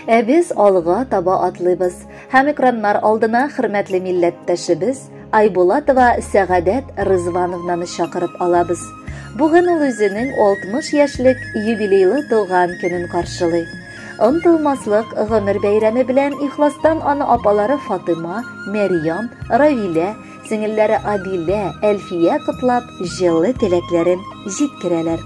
Ә без алга таба атлыйбыз һәм экраннар алдына хөрмәтле милләттәшебез Айбулатова Сәгадәт Рызвановнаны чакырып алабыз. Бүген ул үзенең 60 яшьлек юбилейлы туган көнен каршылый. Онтылмаслык гомер бәйрәме белән ихластан аны апалары Фатыма, Мәрьям, Равилә, сеңелләре Адилә, Әлфия котлап, җылы теләкләрен җиткерәләр.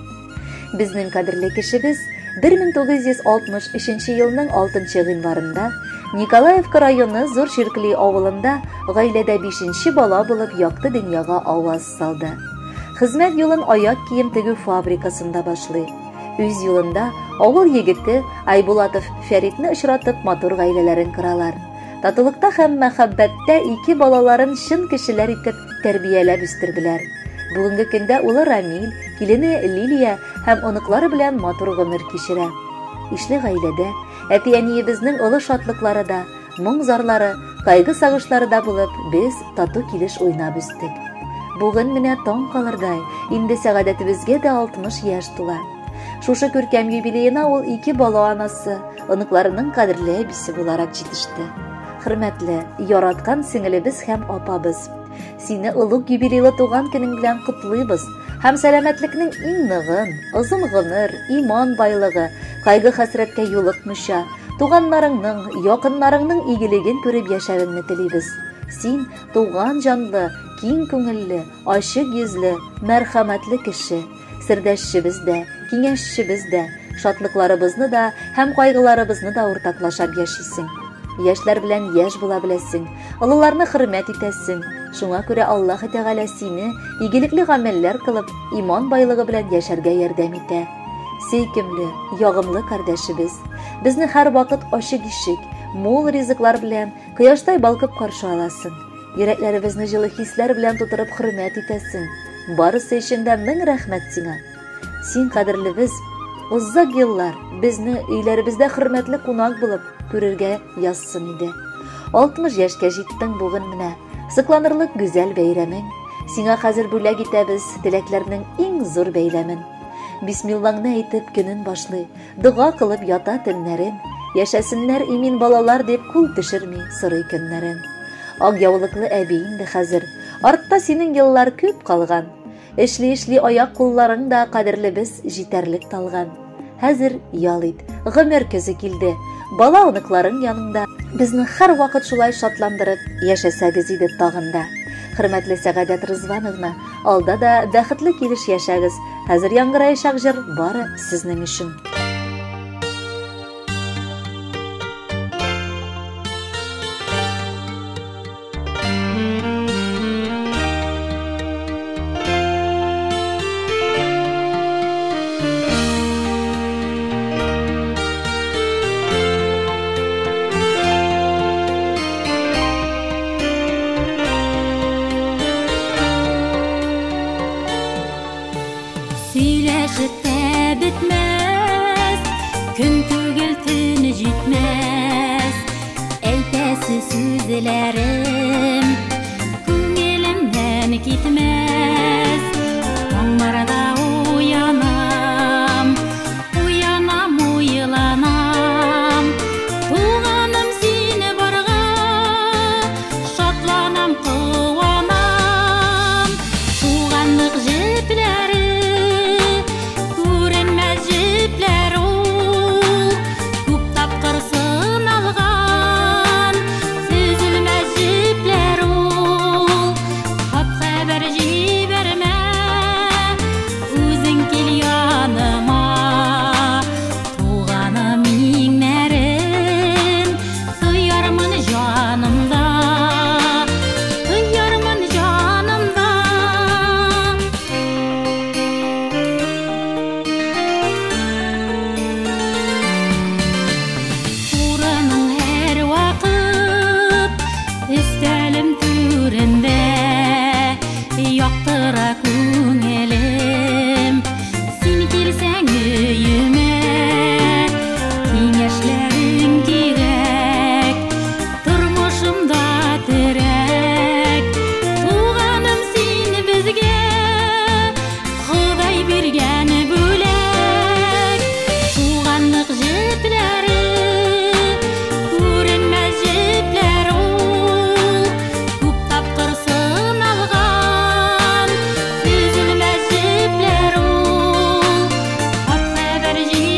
Безнең кадерле кешебез 1963 елның 6 гыйнварында Николаевка районы Зур Чиркли авылында гаиләдә 5 бала булып якты дөньяга аваз салды. Хезмәт юлын аяк кием тегү фабрикасында башлый. Үз юлында авыл егете Айбулатов Фәритне очратып матур гаиләләрен коралар. Татулыкта һәм мәхәббәттә ике балаларын чын кешеләр итеп тәрбияләп үстерделәр. Бүгенге көндә улы Рамил, килене Лилия һәм оныклары белән матур гомер кичерә. Ишле гаиләдә әти-әниебезнең олы шатлыклары да, моң-зарлары, кайгы-сагышлары да булып, без тату килеш уйнап үстек. Бүген менә таң калырдай, инде сәгадәтебезгә дә 60 яшь тула. Шушы күркәм юбилеена ул ике бала анасы, оныкларының кадерле әбисе буларак җитеште. Хөрмәтле, яраткан сеңелебез һәм апабыз, сине олуг юбилейлы туган көнең белән котлыйбыз һәм сәламәтлекнең иң ныгын, озын гомер, иман байлыгы, кайгы-хәсрәткә юлыкмыйча, туганнарыңның, якыннарыңның игелеген күреп яшәвеңне телибез. Син туган җанлы, киң күңелле, ачык йөзле, мәрхәмәтле кеше. Сердәшчебез дә, киңәшчебез дә, шатлыкларыбызны да һәм кайгыларыбызны да уртаклашып яшисең. Яшьләр белән яшь була беләсең, олыларны хөрмәт итәсең. Шуңа күрә Аллаһ Тәгалә сине игелекле гамәлләр кылып, иман байлыгы белән яшәргә ярдәм итә. Сөйкемле, ягымлы кардәшебез, безне һәрвакыт ачык ишек, мул ризыклар белән кояштай балкып каршы аласың. Йөрәкләребезне җылы хисләр белән тутырып хөрмәт итәсең. Барысы өчен дә мең рәхмәт сиңа. Син кадерлебез, озак еллар безне өйләребездә хөрмәтле кунак булып күрергә язсын иде. 60 яшькә җиттең бүген менә. Сокланырлык гүзәл бәйрәмең. Сиңа хәзер бүләк итәбез теләкләрнең иң зур бәйләмен. Бисмиллаңны әйтеп көнен башлый, дога кылып ята төннәрен. Яшәсеннәр имин балалар дип кул төшерми сорый көннәрен. Ак яулыклы әби инде хәзер. Артта синең еллар күп калган. Эшли-эшли аяк кулларың да кадерлебез җитәрлек талган. Хәзер ял ит. Гомер көзе килде. Бала оныкларың янында. Безне һәрвакыт шулай шатландырып яшәсәгез иде тагын да. Хөрмәтле Сәгадәт Рызвановна, алда да бәхетле килеш яшәгез. Хәзер яңгыраячак җыр бары сезнең өчен. Сөйләшеп тә бетмәс, көн түгел төн җитмәс. Әйтәсе сүзләрем күңелемнән китмәс. Таңнарда уянам, уянам, уйланам. Туганым сине барга, шатланам, куанам. Туганлык җепләре, күренмәс җепләр ул. Күп тапкыр сыналган, өзелмәс җепләр ул. Хат хәбәр җибәрмә, үзең кил яныма. Туганым иңнәрен тоярмын җанымда, тоярмын җанымда. Урының һәрвакыт өстәлем түрендә, яктыра күңелем. Син килсәң өемә, киңәшләрең кирәк, тормышымда терәк. Туганым син безгә, Ходай биргән бүләк. Туганлык җепләре, Җиләр җил.